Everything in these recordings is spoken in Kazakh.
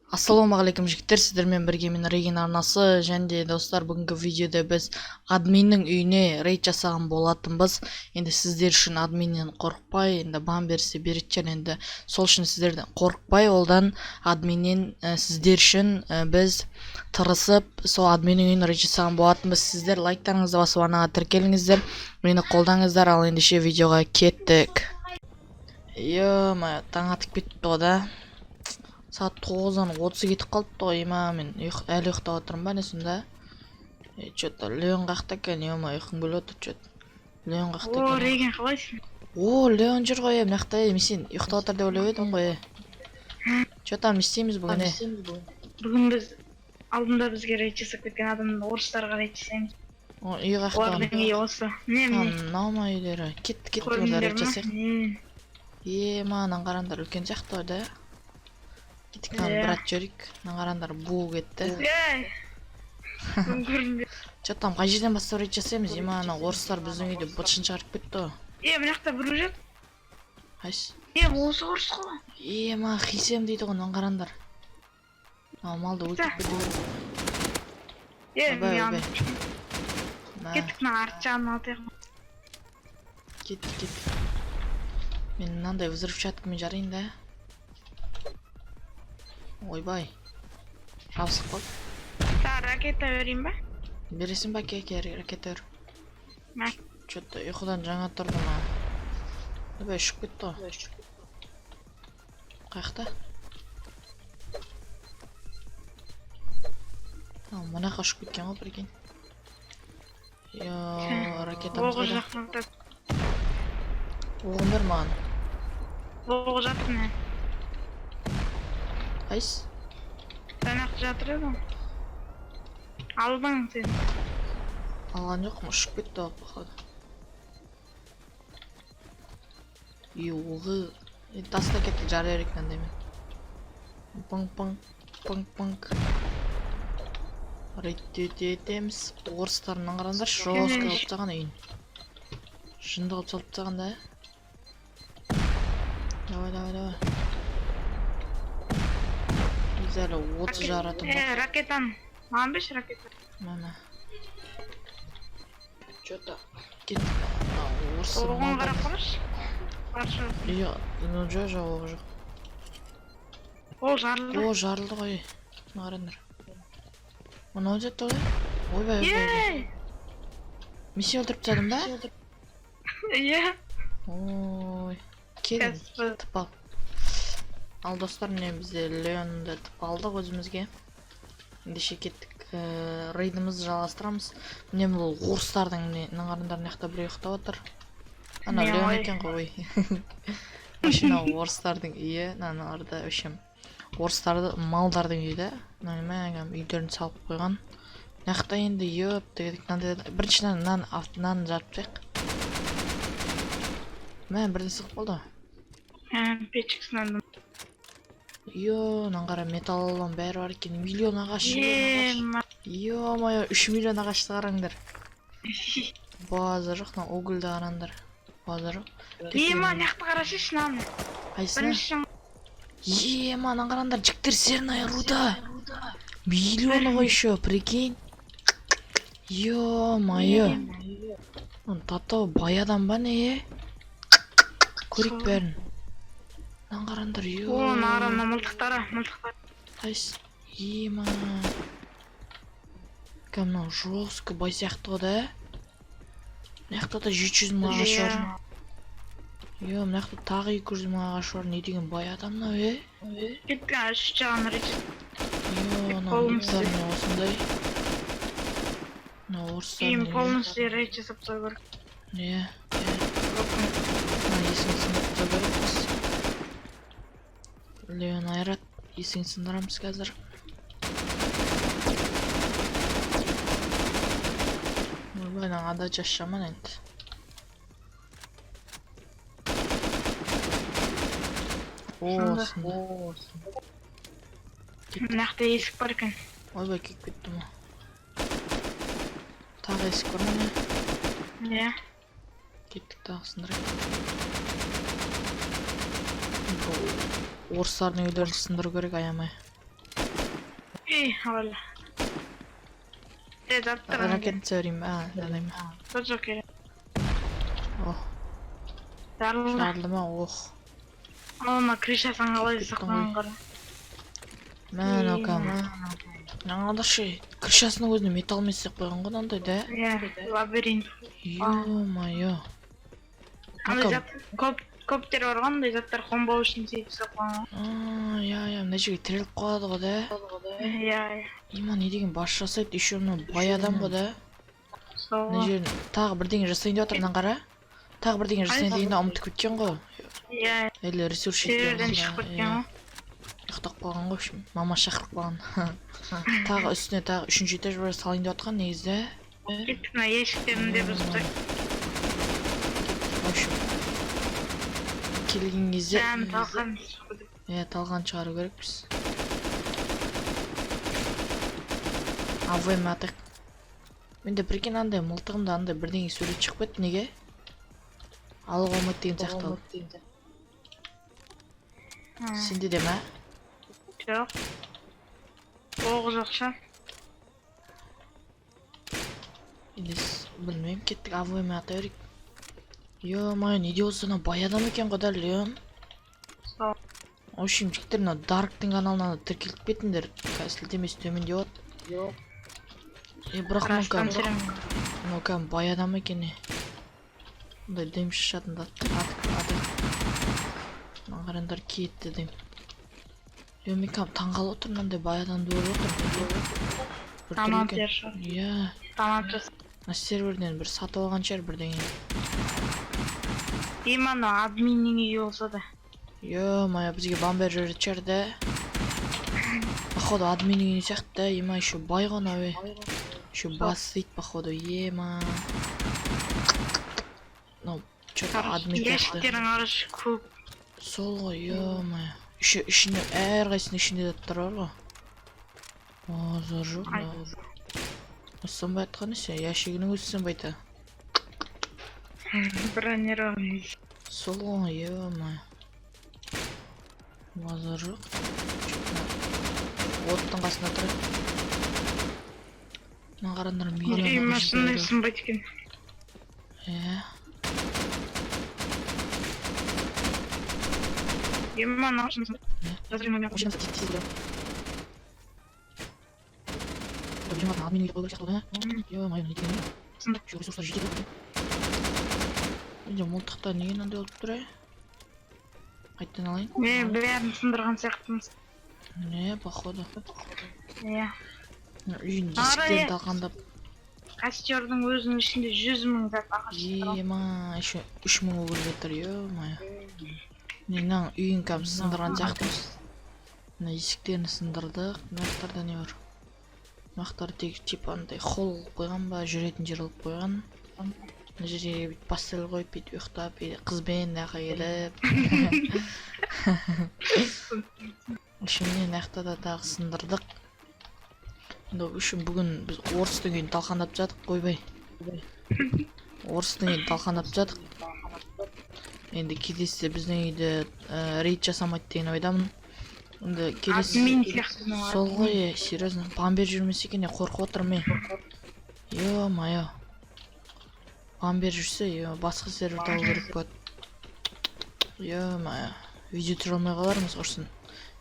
Ассалаумағалейкум, жігіттер! Сіздермен бірге мен, Реген арнасы. Және де, достар, бүгінгі видеода біз админнің үйіне рейд жасаған болатынбыз. Енді сіздер үшін админнен қорықпай, енді бан берсе беретін шығар, енді сол үшін сіздерден қорықпай, олдан админнен сіздер үшін біз тырысып сол админнің үйіне рейд жасаған болатынбыз. Сіздер лайктарыңызды басып, арнаға тіркеліңіздер, мені қолдаңыздар. Ал ендеше видеоға кеттік. Ё-моё, таң атып кетті ғой да, сағат 9:30 кетіп қалыпты ғой. Ема, мен әлі ұйықтап отырмын ба, не сонда? Че-то Леон қаяқта екен? Ема, ұйқым келіп отыр че-то. Леон қаяқта О, екен? Реген, қалайсың? О, Леон жүр ғой, мына жақта. Мен сен ұйықтап отыр деп ойлап едім ғой. Че там, не істейміз бүгін, е? Бүгін біз алдында бізге рейд жасап кеткен адамды, орыстарға рейд жасаймыз. О, үй қаяқта? Олардың үйі осы. Не, міне. Мынау ма үйлері? Кеттік, кеттік, онда Көрдіңдер рейд ма? жасайық. Не. Ема, мынаны қараңдар, үлкен сияқты ғой да. Кеттік, мынаны Иә. бір атып жіберейік. Мына қараңдар, бу кетті. Ей! Бүгін көрінбе. Че там, қай жерден бастап рейд жасаймыз? Ема, ана орыстар біздің үйде бытшын шығарып кетті ғой. Е, мына жақта біреу жатыр. Қайсы? Е, осы орыс қой. Ема, хисем дейді ғой, мынаны қараңдар. Мынау малды өлтіріп кету керек. Е, Ойбай, мен ойбай. Мә, кеттік, мына арт жағын алайық. кеттік, кеттік. Мен мынандай взрывчаткамен жарайын да. Ойбай. Жабысып қалды. Саған ракета берейін ба? Бересің ба, әке, ракета бер. Мә. Че-то ұйқыдан жаңа тұрдым, а. Ойбай, ұшып кетті ғой. Қаяқта? А, мына жаққа ұшып кеткен ғой, прикинь. Йо, ракетамыз Оғы қайда? жақындап. Оғын бер маған. Оғы жатыр міне. Қайсы? Ана жақта жатыр еді ғой. Алдың сен. Алған жоқпын, ұшып кетті ғой, походу. И оғы. Е, таста кетті, жара берейік мынандаймен. Пың пың, пың пың. Рейд етеміз. Орыстарынан қараңдаршы, жестко қылып тастаған үйін. Жынды қылып салып тастаған да. Давай, давай, давай. Біз әлі 30 жаратын Е, бар. ракетаны. Маған берші ракета. Мә. Че-то кеттік. Мына орыс Оғын малдар. қарап қарашы. Қаршы. Иә, ну жоқ, жоқ, оғы жоқ. Ол жарылды. О, жарылды ғой. Мына қараңдар. Мынау жетті ғой. Ойбай, ойбай, ойбай. Ей! Мен сені өлтіріп тастадым ба? Иә. Ой. Кел, Қазір тып ал. Ал, достар, міне, бізде Леонды тып алдық өзімізге. Ендеше кеттік. Рейдімізді жалғастырамыз. Міне, бұл орыстардың, міне, мына қараңдар, мына жақта біреу ұйықтап отыр. Ана Міне Леон ой. екен ғой. Ой. Машина орыстардың үйі, мыналарда, в общем, орыстарды, малдардың үйі да. Мына мә, үйлерін салып қойған. Мына жақта енді еп дегедік, мынандай бірінші мынаны мынаны жарып тастайық. Мә, бірден сығып қалды. Ә, печкасынан. Ё, мынаны қара, металлолом бәрі бар екен. Миллион ағаш. Ема. Ё-моё, 3 миллион ағашты қараңдар. Базар жоқ, мына угольді қараңдар. Базар жоқ. Ема, мына жақты қарашы, мынаны. Қайсысына? Бірінші. Ема, мынаны қараңдар, жігіттер, серная руда. Миллион ғой еще, прикинь. Ё-моё. Тато бай адам ба, не? Е? Көрейік бәрін. Мынаны қараңдар, ё. О, мына мына мылтықтары, мылтықтар. Қайсы? Ема. Кәдімгі мынау жестко бай сияқты ғой да. Мына жақта да 700 000 ағаш бар. Ё, мына жақта тағы 200 000 ағаш бар. Не деген бай адам мынау, е? Кеттік, ана үш жағын рейд. Ё, мына Полностью. луттар міне осындай. Мына орыстардың Үйін үйі. полностью рейд жасап тастау керек. Иә. Мына есігін сындырып тастау керекпіз. Леон айрат, есігін сындырамыз қазір. Ойбай, мынаның отдачасы жаман енді. О, Сынды. сынды. Мына жақта есік бар екен. Ойбай, күйіп кетті ма? Тағы есік бар ма, не? Иә. Кеттік, тағы сындырайық. Бұл орыстардың үйлерін сындыру керек аямай. Ей, абайла. Е, заттар ана. Ракетница берейін ба? А, мынандай ма? Жоқ, жоқ, керек. Ох, Жарылды. жарылды ма? Ох. Ана крышасын қалай сақтаған, қара. Мә, мынау кәдімгі. Аңғадашы, крышасының өзіне металлмен істеп қойған ғой мынандай да. Иә, лабиринт. Ё-моё. Андай зат көп, көптер бар ғой, андай заттар қонбау үшін сөйтіп істеп қойған ғой. А, иә, иә, мына жерге тіреліп қалады ғой да. Иә, иә. Има, не деген бас жасайды, еще мынау бай адам ғой да. Сол. Мына жерін тағы бірдеңе жасайын деп жатыр, мынаны қара. Тағы бірдеңе жасайын дегенде ұмытып кеткен ғой. Иә, Или ресурс жетпей серверден қалған шығып ба, кеткен иә. ғой. Ұйықтап қалған ғой, в общем. Мама шақырып қалған. Тағы үстіне тағы үшінші этаж бар салайын деп жатқан негізі. Кеттік, мына ящиктерін де бұзып тастайық. В общем, келген кезде Бәрін талқан шығып кетеді. Иә, талқан шығару керекпіз. АВМ атайық. Менде прикинь, андай мылтығымда андай бірдеңе сурет шығып кетті, неге? Алуға болмайды деген сияқты алып. Сенде де ма? Жоқ. Оғы жоқ шығар. Или білмеймін, кеттік, АВМ ата берейік. Ё-моё, не де болса анау бай адам екен ғой да, Леон. Сол. В общем, жігіттер, мынау Дарктың каналына тіркеліп кетіңдер. Қазір сілтемесі төменде болады. Е, бірақ мынау Растан кәдімгі түсіремін. мынау кәдімгі бай адам екен, е. Мындай дым шашатын да атып. Мына қараңдар, кетті дым. Е, мен кәдімгі таңғалып отырмын, мынандай бай адамды көріп отырмын. Біртүрлі Талант екен. бер шығар. Иә, Талант жас. мына серверден бір сатып алған шығар бірдеңе. Деймін, анау админнің үйі болса да. Ё-моё, бізге бан беріп жіберетін шығар да. Походу админ үйі сияқты да, ема, еще бай ғой мынау, е. Еще бас дейді, походу, ема. Ну, чё-то админ сияқты. Ящиктердің арасы көп. Сол ғой, ё-моё. Еще ішінде, әрқайсысының ішінде заттар бар ғой. О, зор жоқ, Ай. мынау. Сынбай жатқан несі, ящигінің өзі сынбайды. Бронированный. Сол ғой, ё-моё. Базар жоқ. Чё-то оттың қасында тұр. Мына қараңдар, Үй миллион машина сынбайды екен. Иә. Ема, анау шын- Вообще, тез тез білемін. Админ үйге қою керек сияқты ғой, да? Ё-моё, не деген? Сынды. Еще ресурстар жетеді ғой. Менде мылтықта неге мынандай болып тұр, е? Қайтадан алайын. Е, бәрін сындырған сияқтымыз. Не, походу. Иә. Үйдің Ара, есіктерін е. талқандап. Костердің өзінің ішінде 100 000 зат ағаш тұр. Ема, еще 3000 уголь жатыр, ё-моё. Не, мынаның үйін кәдімгі сындырған сияқтымыз. Мына есіктерін сындырдық. Мына жақтарда не бар? Мына жақтар тек типа андай холл қылып қойған ба, жүретін жер қылып қойған. Мына жерге бүйтіп постель қойып, бүйтіп ұйықтап, или қызбен мына жаққа келіп. Еще міне мына жақта да тағы сындырдық. Енді в общем, бүгін біз орыстың үйін талқандап жатық, ойбай. Орыстың үйін талқандап жатық. Енді келесі біздің үйде рейд жасамайды деген ойдамын. Енді келесі Админ сияқты мынау, сол админ. ғой, е, серьезно, бан беріп жүрмесе екен, е, қорқып отырмын мен. Ё-моё. Бан беріп жүрсе, е, басқа сервер табу керек болады. Ё-моё. Видео түсіре алмай қалармыз құрсын.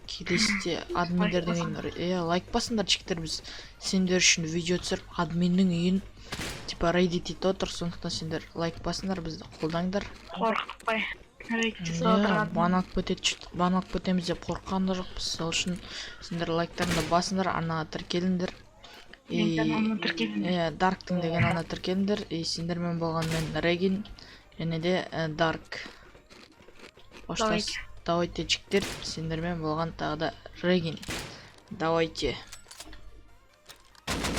Келесіде админдердің үйін, е, лайк басыңдар, жігіттер, біз сендер үшін видео түсіріп, админнің үйін типа рейд етіп отыр, сондықтан сендер лайк басыңдар, бізді қолдаңдар. Қорықпай. Рейд жасап Иә, отырған. бан алып кетеді, бан алып кетеміз деп қорыққан да жоқпыз. Сол үшін сендер лайктарыңды басыңдар, арнаға тіркеліңдер. Менің И каналыма тіркеліңдер. иә, Дарктың деген каналына тіркеліңдер. И сендермен болған мен Регин және де Дарк. Қоштас. Давайте, жігіттер, сендермен болған тағы да Регин. Давайте.